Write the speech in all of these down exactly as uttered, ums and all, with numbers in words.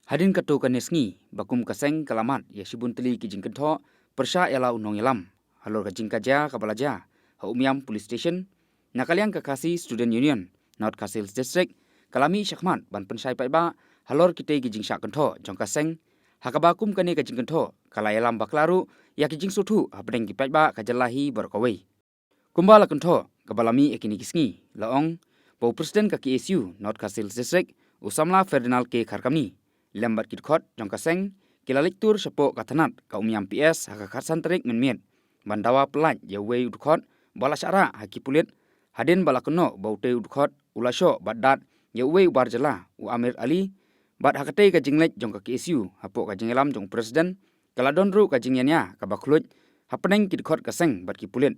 Hadien katto katne sngi ba kum ka seng ka la mad ïa shibun tylli ki jingkynthoh pyrshah ïa la u nongïalam halor ka jingkajia kaba la jia ha Umiam Police Station, na ka liang ka Khasi Student Union North Khasi Hills District ka la mih shakhmat ban pynshai paidbah halor kitei ki jingshah kynthoh jong ka seng, ha kaba kum kane ka jingkynthoh ka la ïalam bakla ruh ïa ki jingsngewthuh hapdeng ki paidbah ka jylla hi baroh kawei. Kumba la kynthoh kaba la mih ha kine ki sngi, la ong ba u President ka K S U North Khasi Hills District, u samla Ferdinand K Kharkamni, lem bad ki dkhot jong ka seng, ki la leit tur shapoh ka thanat ka Umiam P S ha ka khatsan tarik mynmiet ban dawa pyllait ïa uwei u dkhot ba la shah rah ha ki pulit, hadien ba la kynnoh ba utei u dkhot u la shoh bad dat ïa uwei u bar jylla, u Amir Ali. Bad ha katei ka jingleit jong ka K S U hapoh ka jingïalam jong u President, ka la don ruh ka jingïania kaba khluit hapdeng ki dkhot ka seng bad ki pulit,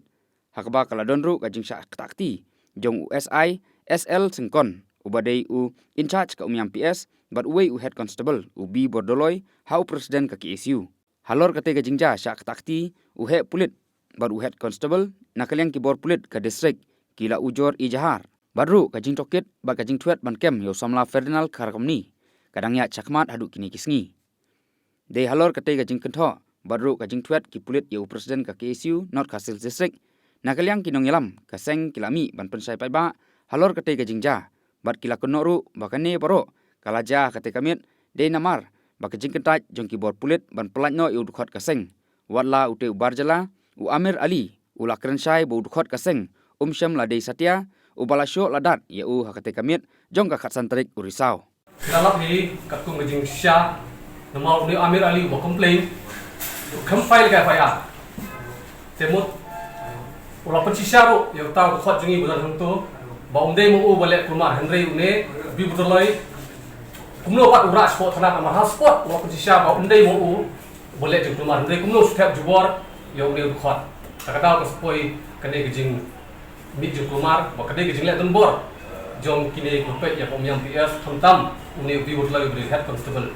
ha kaba ka la don ruh ka jingshah ktah kti jong u S I S L Syngkon, uba dei u in charge ka Umiam P S, bad uwei u head constable, u B Bordoloi, ha u President ka K S U. Halor katei ka jingjia shah ktah kti, u heh pulit bad u head constable na ka liang ki bor pulit ka district ki la ujor ijahar, bad ruh ka jingtohkit bad ka jingthwet ban kem ïa u samla Ferdinand Kharkamni ka dang ïaid shakhmat haduh kine ki sngi. Dei halor katei ka jingkynthoh bad ruh ka jingthwet ki pulit ïa u President ka K S U North Khasi Hills District, na ka liang ki nongïalam ka seng ki la mih ban pynshai paidbah halor katei ka jingjia, bad ki la kynnoh ruh ba kane baroh ka la jia ha katei ka miet dei namar ba ka jingkyntait jong ki bor pulit ban pyllait noh ïa u dkhot ka seng, wat la utei u bar jylla, u Amir Ali, u la kren shai ba u dkhot ka seng um shym la dei satia, uba la shoh la dat ïa u ha katei ka miet jong ka khatsan tarik u Risaw. Phi la lap hi katkum ka jingshisha, namar une u Amir Ali uba complain, u khlem file ka F I R. Te mut u la pynshisha ruh ïa uta u dkhot jong ngi ba don hangto, ba um dei ma u ba leh kulmar, hynrei une u B Bordoloi kumno pat u rah shapoh thanat, namar ha spot u la pynshisha ba um dei ma u ba leh jingkulmar, hynrei kumno shu thep jubor ïa une u dkhot. Ta ka daw ka spoi kane ka jing mih jingkulmar, ba ka dei ka jingleh donbor jong kine kiba peit ïa ka Umiam P S, khamtam une u B Bordoloi uba dei head constable.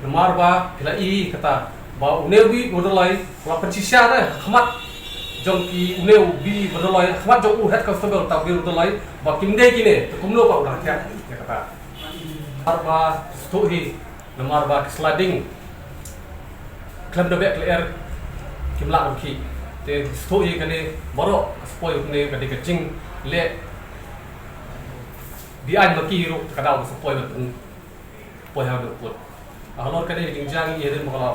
Namar ba phi la i kata ba une u B Bordoloi u la pynshisha ne ha khmat jong ki, une u B Bordoloi, ha khmat jong u head constable, ta u B Bordoloi, ba kim dei kine, te kumno ba u la thep ïa kata. Namar ba sngewthuh hi, namar ba ki sliding khlem da beh ka lyer kim lah ban khih. Te sngewthuh ïa kane baroh ka spoi, kane ka dei ka jingleh beaiñ ma ki ruh, ka daw ka spoi ban pynpoi ha u dei u pud. Halor kane ka jingjia ngi ïa rim ba ka la,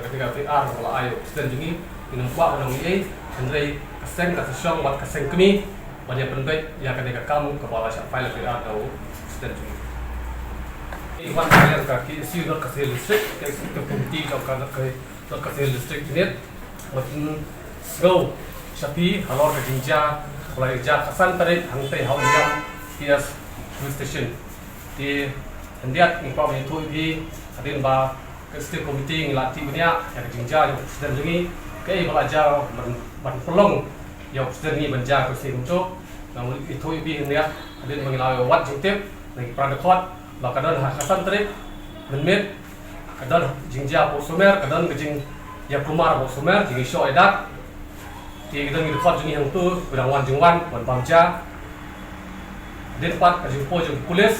ka dei ka F I R ba ka la ai u President jong ngi, ngim kwah ban ong ei ei, hynrei ka seng ka sa shong bad ka seng kmie ban ïa pynbeit ïa kane ka kam kaba la shah file F I R da u President jong ngi. Ngi wan ka liang ka K S U North Khasi Hills District, ka Executive Committee jong ka North Khasi Hills District Unit, ban pynsngew sha phi halor ka jingjia ba la jia khatsan tarik hangtei ha Umiam P S Police Station. Te khyndiat ngi kwah ban ïathuh ïa phi, hadien ba ka Executive Committee ngi la tip bniah ïa ka jingjia jong u President jong ngi, kaei ba la jia ban, ban pynlong ïa u President jong ngi ban jia ka sien kumto. Ngi ïathuh ïa phi khyndiat, hadien ba ngi la wad jingtip na ki para dkhot ba ka don ha khatsan tarik mynmiet, ka don jingjia hapoh Sumer, ka don ka jingïakulmar hapoh Sumer, jingïashoh ïadat. Te ka don ki dkhot jong ngi hangto kiba dang wan jingwan ban bam ja. Hadien pat ka jingpoi jong ki pulis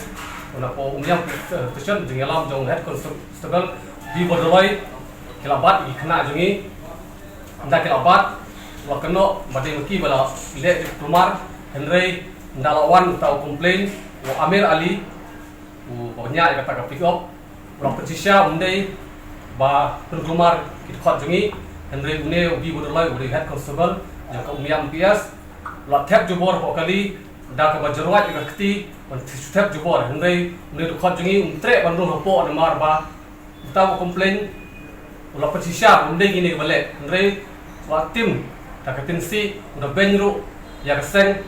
na hapoh Umiam Police Station, jingïalam jong Head Constable B Bordoloi, ki la bat ïa ki khynnah jong ngi. Ynda ki la bat, la kynnoh ba dei ma ki ba la leh jingkulmar, hynrei ynda la wan uta u complain, u Amir Ali, uba ñiah ïa kata ka pick up, u la pynshisha um dei ba pynkulmar ki dkhot jong ngi, hynrei une u B Bordoloi uba dei Head Constable jong ka Umiam P S, u la thep jubor hapoh kali da kaba jyrwat ïa ka kti ban shu thep jubor, hynrei une u dkhot jong ngi um treh ban rung hapoh namar ba uta uba complain u la pynshisha um dei kine kiba leh, hynrei u la tim da ka tyngshaiñ, u da beiñ ruh ïa ka seng.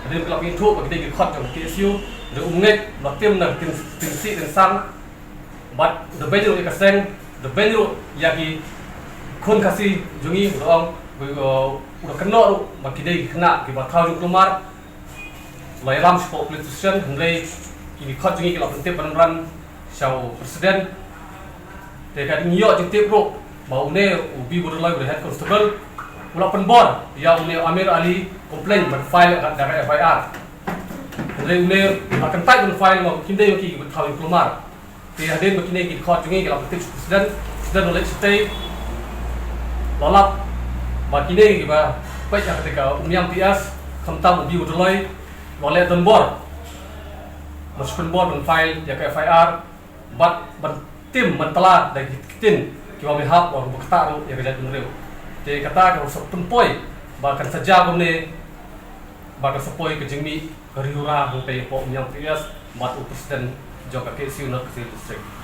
Hadien ba la pynthut ba ki dei ki dkhot jong ka K S U, hynrei um ngeit, u la tim da ka tyngshaiñ tyngsan, bad u da beiñ ruh ïa ka seng, u da beiñ ruh ïa ki khun Khasi jong ngi, u da ong, u da kynnoh ruh ba ki dei ki khynnah kiba thaw jingkulmar. La ïalam shapoh police station, hynrei ki dkhot jong ngi ki la pyntip ban ran sha u President. Te ka dei ngi ïoh jingtip ruh ba une u B Bordoloi, u dei Head Constable, u la pynbor ïa une u Amir Ali complain ban file da ka F I R. Hynrei une u la kyntait ban file namar kim dei ma ki kiba thaw jingkulmar. Te hadien ba kine ki dkhot jong ngi ki la pyntip sha president, president u la leit shatei, la lap ba kine kiba peit ha kata ka Umiam P S, khamtam u Biew Doloi, la leh donbor, la shu pynbor ban file ïa ka F I R bad ban tim ban tla da ki ktien kiba ym hap, la ruh ba ktah ruh ïa ka jaitbynriew. Te kata ka sa pynpoi ba kan sa jia kumne, ba kan sa poi ka jingmih ka riewra hangtei hapoh Umiam P S bad u president jong ka K S U North Khasi Hills District.